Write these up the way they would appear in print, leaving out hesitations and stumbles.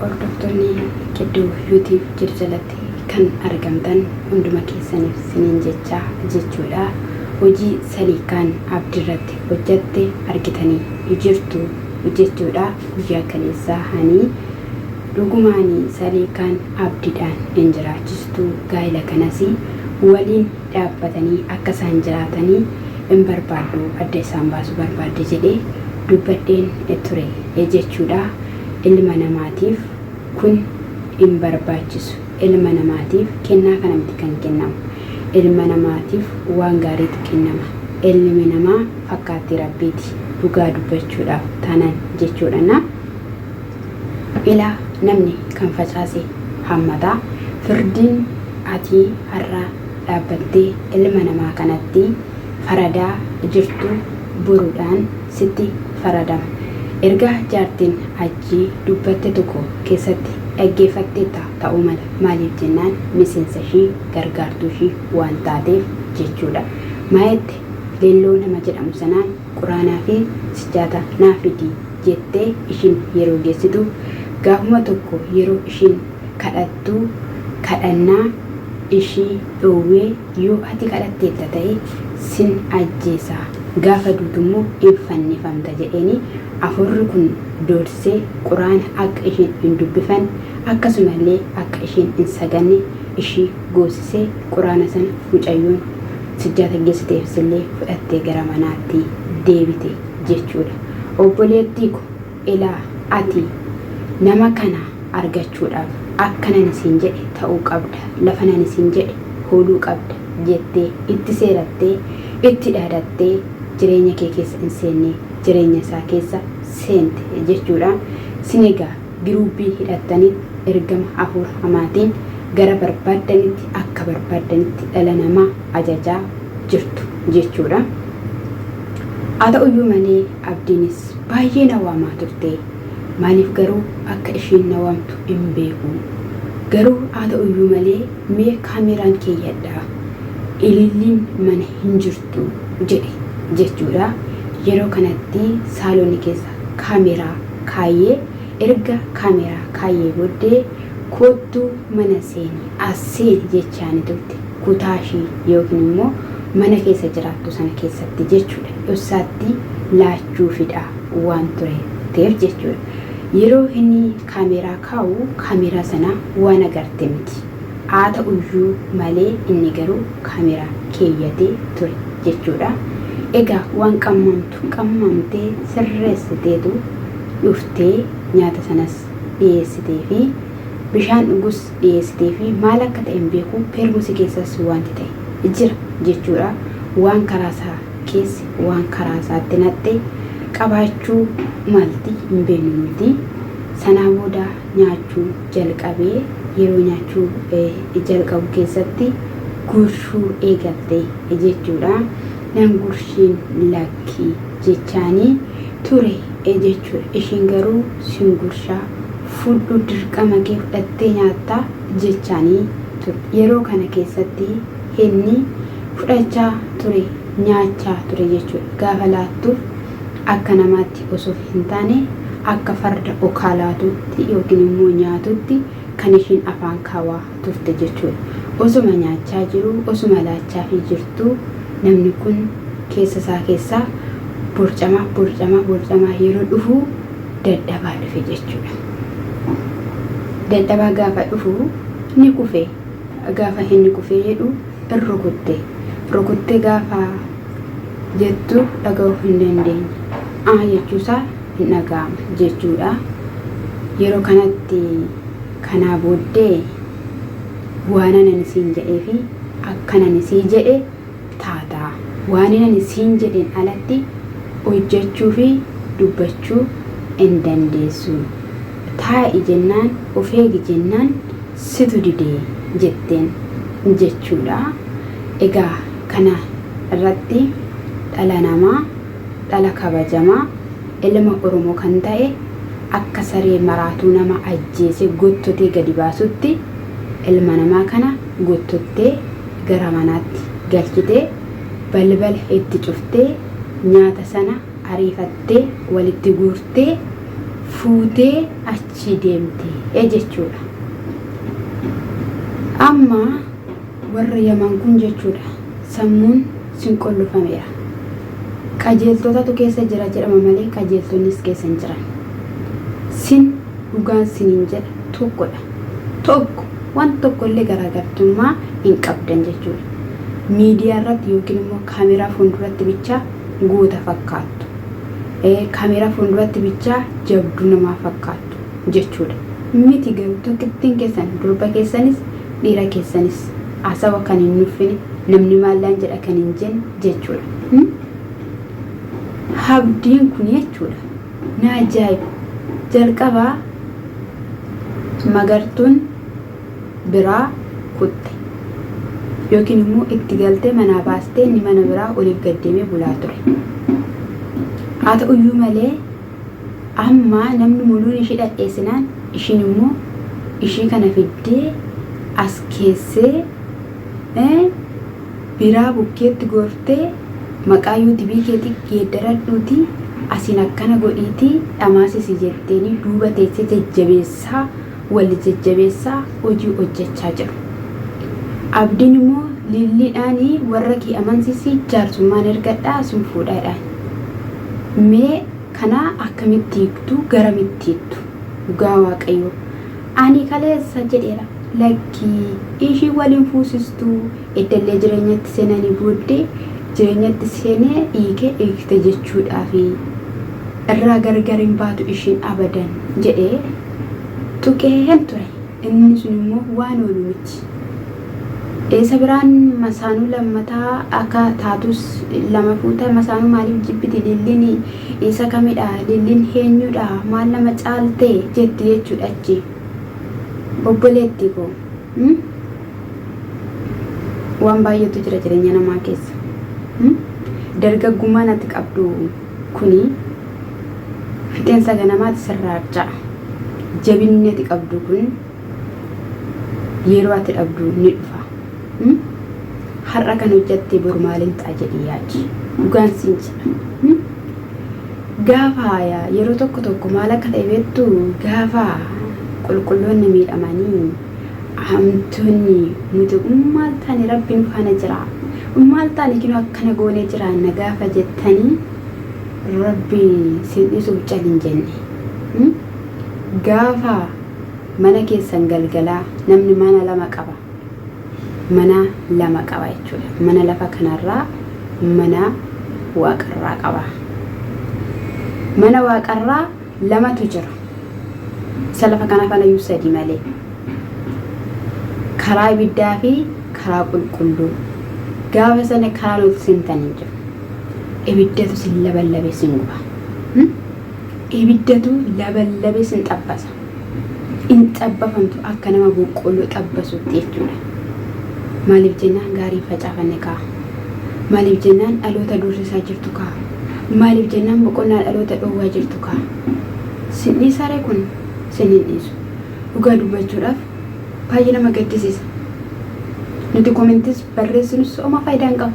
Hordoftoonni Qidduu YouTube jedhu jalatti kan argamtan hunduma keessaniif siniin jechaa jechuudha. Hojii saliikaan abdiirratti hojjatte argitanii jirtu jechuudha. Guyyaa kaleessaa hani dhugumaani saliikaan abdiidhaan hin jiraachistu gaa'ila kanas waliin dhaabbatanii akka isaan jiraatanii hin barbaaddu adda isaan baasuu barbaadde jedhee dubbadheen ture jechuudha. Ilma namaatiif kun hin barbaachisu. Ilma namaatiif kennaa kana miti kan kennamu. Ilma namaatiif waan gaariitu kennama. Ilmi namaa fakkaattii Rabbiiti dhugaa dubbachuudhaaf taanaan jechuudha. Na ilaa namni kan facaase hammata. Firdiin ati har'a dhaabbattee ilma namaa kanatti faradaa jirtu boruudhaan sitti faradama. Ergaa jaartiin Hajjii dubbatte tokko keessatti dhaggeeffatteetta ta'uu mala. Maaliif jennaan miseensa ishii, gargaartuu ishii waan taateef jechuudha. Maayette Leelloo nama jedhamu sanaan Quraanaa fi sijjaata naa fidi jettee ishiin yeroo geessitu gaafuma tokko yeroo ishiin kadhattu kadhannaa ishii dhoowwee Yoo ati kadhatteetta ta'e sin ajjeesa, gaafa duutu immoo in fannifamta jedheenii afuurri kun doorsisee Qur'aana akka ishiin hin dubbifanne akkasuma illee akka ishiin hin saganne ishii goosisee Qur'aana sana mucayyoon sijjaata geessiteefis illee fudhattee gara manaatti deebite jechuudha. Obboleettii ko ilaa ati nama kana argachuudhaaf akkan ani siin jedhe ta'uu qabda, lafan ani siin jedhe hooluu qabda jettee itti seerattee, itti dhaadattee jireenya kee keessa hin seenne, jireenya isaa keessa seente jechuudha. Sin egaa giruubbii hidhattaniit ergama hafuura hamaatiin gara barbaaddanitti akka barbaaddanitti dhala namaa ajajaa jirtu jechuudha. Haa ta'uyyuu malee Abdiinis baay'ee na waamaa turte. Maaliif garuu akka ishiin na waamtu hin beeku. Garuu haa ta'uyyuu malee mee kaameeraan keeyyadha. Ililliin mana hin jirtu jedhe jechuudha. Yeroo kanatti saaloonii keessa kaameeraa kaayyee erga kaameeraa kaayyee booddee koottuu mana seeni as seeni jechaani turte kutaa ishii yookiin immoo mana keessa jiraattu sana keessatti jechuudha. Dhossaatti laachuufidha waan ture teef jechuudha. Yeroo inni kaameeraa kaa'u kaameeraa sana waan agarte miti. Haa ta'uyyuu malee inni garuu kaameeraa keeyyatee ture jechuudha. Egaa waan qammamtu qammamtee sirreessiteetu dhuftee nyaata sanas dhiyeessiteefi bishaan dhugus dhiyeessiteefi maal akka ta'e hin beeku peermusii keessas wanti ta'e jira jechuudha. Waan karaasaa keesse waan karaa isaatti naqxe qabaachuu malti hin beeknu nuti. Sanaa booda nyaachuu jalqabee yeroo nyaachuu jalqabu keessatti gurshuu eegalte jechuudha. Nan gurshiin lakki jechaanii ture jechuudha. Ishiin garuu sin gurshaa fudhu dirqama kee fudhattee nyaattaa jechaanii ture. Yeroo kana keessatti inni fudhachaa ture nyaachaa ture jechuudha. Gaafa laattuuf akka namaatti osoo hin taane akka farda okaa laatuutti yookiin immoo nyaatutti kan ishiin afaan kaawaa turte jechuudha. Osuma nyaachaa jiruu, osuma laachaafii jirtuu namni kun keessa isaa keessaa borcamaa, borcamaa, borcamaa yeroo dhufu dadhabaa dhufe jechuudha. Dadhabaa gaafa dhufu ni kufe. Gaafa inni kufee jedhu in rukutte. Rukuttee gaafa jettu dhaga'uu hin dandeenye. Ah jechuusaa hin dhaga'ama jechuudha. Yeroo kanatti kanaa booddee waanan ani siin jedhee fi akkan ani sii jedhe taata. Waanin ani siin jedheen alatti hojjechuu fi dubbachuu hin dandeessu. Taa'i jennaan of eegi jennaan situ dide jetteen jechuudha. Egaa kana irratti dhala namaa, dhala kabajamaa, ilma Oromoo kan ta'e akka saree maraatuu nama ajjeesee gottotee gadi baasutti ilma namaa kana gottottee gara manaatti galchitee balbala itti cuftee nyaata sana ariifattee walitti guurtee fuutee achii deemte. jechuudha. Amma warra Yaman kun jechuudha sammuun sin qollofameera. Qajeeltotatu keessa jira jedhama malee qajeeltonnis keessa hin jiran. Sin dhugaan siniin jedha tokkodha. Tokko waan tokkollee garaagartummaa hin qabdan jechuudha. Miidiyaa irratti yookiin immoo kaameraa fuulduratti bichaa goota fakkaattu. Kaameraa fuulduratti bichaa jabduu namaa fakkaattu jechuudha. Miti garuu tokkittiin keessan durba keessanis dhiira keessanis hasawa kan hin nuffine namni maallaan jedha kan hin jenne jechuudha. Abdiin kun jechuudha na ajaa'iba. Jalqabaa Magartuun biraa kutte yookiin immoo itti galtee manaa baastee inni mana biraa oliif gad deemee bulaa ture. Haa ta'uyyuu malee amma namni muluun ishii dhadheessinaan ishiin immoo ishii kana fiddee as keessee biraa bukkeetti gortee maqaa yuutubii keetii geeddaradhuutii asiin akkana godhiitii dhamaasisi jetteenii duuba teessee jajjabeessaa wal jajjabeessaa hojii hojjechaa jiru. Abdiin immoo Lilliidhaan warra kee amansiisi jaarsummaan ergadhaa sin fuudhaadhaan. Mee kana akkamitti hiiktu garamitti hiiktu dhugaa waaqayyoo. Ani kaleessa jedheera lakkii ishii waliin fuusistuu eddallee jireenyatti seenanii booddee jireenyatti seenee hiikee hiikte jechuudhaafi irraa gargar hin baatu ishiin abadan jedhee tuqeen ture. Inni sun immoo waan oolu miti. Isa biraan masaanuu lammataa akka taatus lama fuuta masaanuu maaliif jibbiti Lilliin isa kamidha Lilliin heenyudha maal nama caalte jetti jechuudha achi. Obboleetti koo waan baay'eetu jira jireenya namaa keessa. Dargaggummaan ati qabdu kuni fixeensa ganamaati sirraa harca'a. Jabinni ati qabdu kun yeroo ati dhabdu ni dhufa. Har'a kan hojjatte boru maaliin ta'a jedhii yaadi. Dhugaan siin jedha. Gaafa yeroo tokko tokko maal akka ta'e beektu gaafa qulqulloonni miidhamanii hamtoonni nuti maal taane rabbi nu faana jira. Maal taane kinoo akkana goonee jiraanna gaafa jettanii rabbi sin dhiisuuf cal hin jenne. Gaafa mana keessan galgalaa namni mana lama qaba. Mana lama qaba jechuudha. Mana lafa kanarraa mana waaqarraa qaba. Mana waaqarraa lamatu jira. Isa lafa kana fanayyuu sadi malee. Karaa ibiddaa fi karaa qulqulluu. Gaafa sana karaa nuti seentan hin jiru. Ibiddatu sin laballabe sin guba. Ibiddatu laballabe sin xabbasa. In xabbafamtu akka nama boqqolloo xabbasutti jechuudha. Maaliif jennaan gaarii hin facaafanne kaa. Maaliif jennaan dhaloota doorsisaa jirtu kaa. Maaliif jennaan boqonnaa dhaloota dhoowwaa jirtu kaa. Sin dhiisaree kun sin hin dhiisu. Dhugaa dubbachuudhaaf baay'ee nama gaddisiisa. Nuti komentis barreessinus homaa faayidaa hin qabu.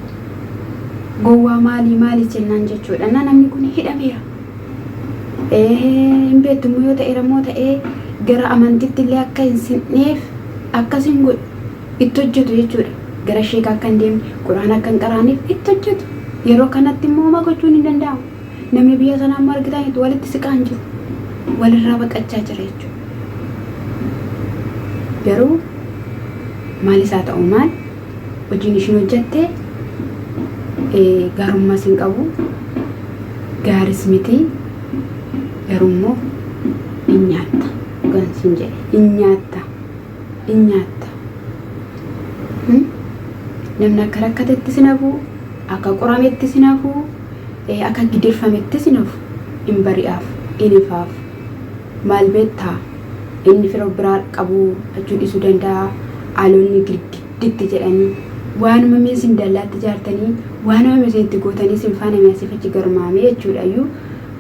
Gowwaa maalii maalii jennaan jechuudha. Na namni kun hidhameera. Hin beektu immoo yoo ta'eera immoo ta'ee gara amantitti illee akka hin sinneef akkas hin godhu itti hojjetu jechuudha. Gara sheekaa akka hin deemne, quraana akka hin qaraaniif itti hojjetu. Yeroo kanatti immoo homaa gochuun hin danda'amu. Namni biyya sanaa immoo argitaniitu walitti siqaa hin jiru. Walirraa baqachaa jira jechuudha. Garuu maalis haa ta'u maal hojiin ishiin hojjette gaarummaas hin qabu gaaris miti garuu immoo hin nyaatta dhugaan siin jedhe hin nyaatta hin nyaatta namni akka rakkatetti sin hafu akka qorametti sin hafu akka gidirfametti sin hafu hin bari'aaf hin ifaaf maal beektaa inni fira biraa qabu achuu dhiisuu danda'a haalonni girgidditti jedhanii waanuma mee isin dallaatti ijaartanii waanuma mee isin itti gootanii isin faana mee asiif achi garmaamee jechuudha iyyuu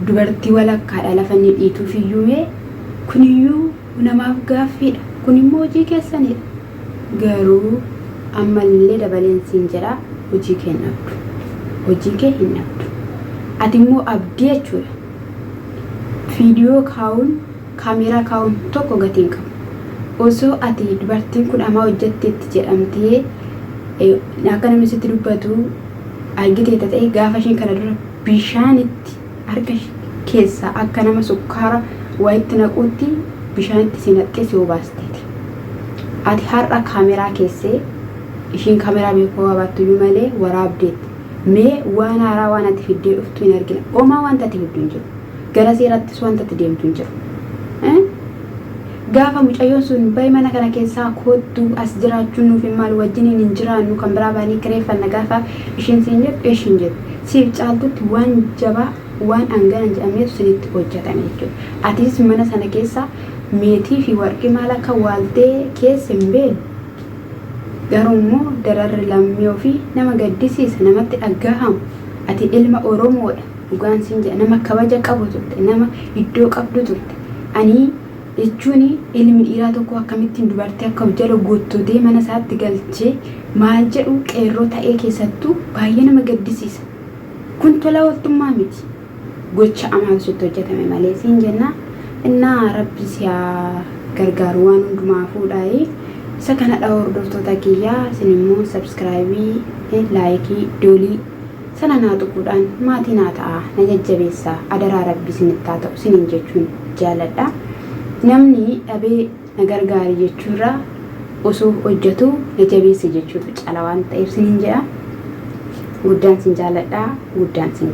dubartii walakkaadha lafa inni dhiituuf iyyuu mee kuniyyuu namaaf gaaffiidha kun immoo hojii keessanidha garuu ammallee dabaleen siin jedha hojii kee hin dhabdu hojii kee hin dhabdu ati immoo abdii jechuudha viidiyoo kaa'uun. Kaameeraa kaa'uun tokko gatii hin qabu. Osoo ati dubartiin kun amaa hojjetteetti jedhamtee akka namni sitti dubbatu argiteetta ta'e gaafa isheen kana dura bishaanitti harka keessaa akka nama sukkaara wayitti naquutti bishaanitti si naqxee si obaasteeti. Ati har'a kaameraa keessee ishiin kaameraa beekuu baattuyyuu malee waraabdeetti. Mee waan haaraa waan ati fiddee dhuftu hin argina. Omaa wanta ati fiddu hin jiru. Gara seerattis wanta ati deemtu hin jiru. Gaafa mucayyoon sun bahi mana kana keessaa koottu as jiraachuun nuuf hin malu wajjiniin hin jiraannu kan biraa baanii kireeffanna gaafa ishiin siin jettu ishiin jettu. Siif caaltutti waan jabaa waan hangana hin jedhamnetu sinitti hojjetame jechuudha. Atis mana sana keessa meetii fi warqii maal akka waaltee keessa hin beeknu. Garuu immoo dararri lammii ofii nama gaddisiisa namatti dhagahama. Ati ilma Oromoodha dhugaan siin jedha nama kabaja qabu turte nama iddoo qabdu turte. Ani jechuun ilmi dhiiraa tokko akkamittiin dubartii akka of jala gottotee mana isaatti galchee maal jedhu qeerroo ta'ee keessattuu baay'ee nama gaddisiisa. Kun tola ooltummaa miti. Gocha amaatu sitti hojjetame malee siin jenna. Innaa rabbi si haa gargaaru waan hundumaa fuudhaayi. Isa kanadha hordoftoota kiyyaa isin immoo sabskraayibii, laayikii, doolii sana naa tuquudhaan maatii naa ta'a na jajjabeessaa adaraa rabbi isinitti haa ta'u isiniin jechuun jaaladha. Namni dhabee na gargaari jechuurra osoo hojjetu na jabeesse jechuutu cala waan ta'eef isiniin jedha. Guddaan sin jaaladha guddaan sin.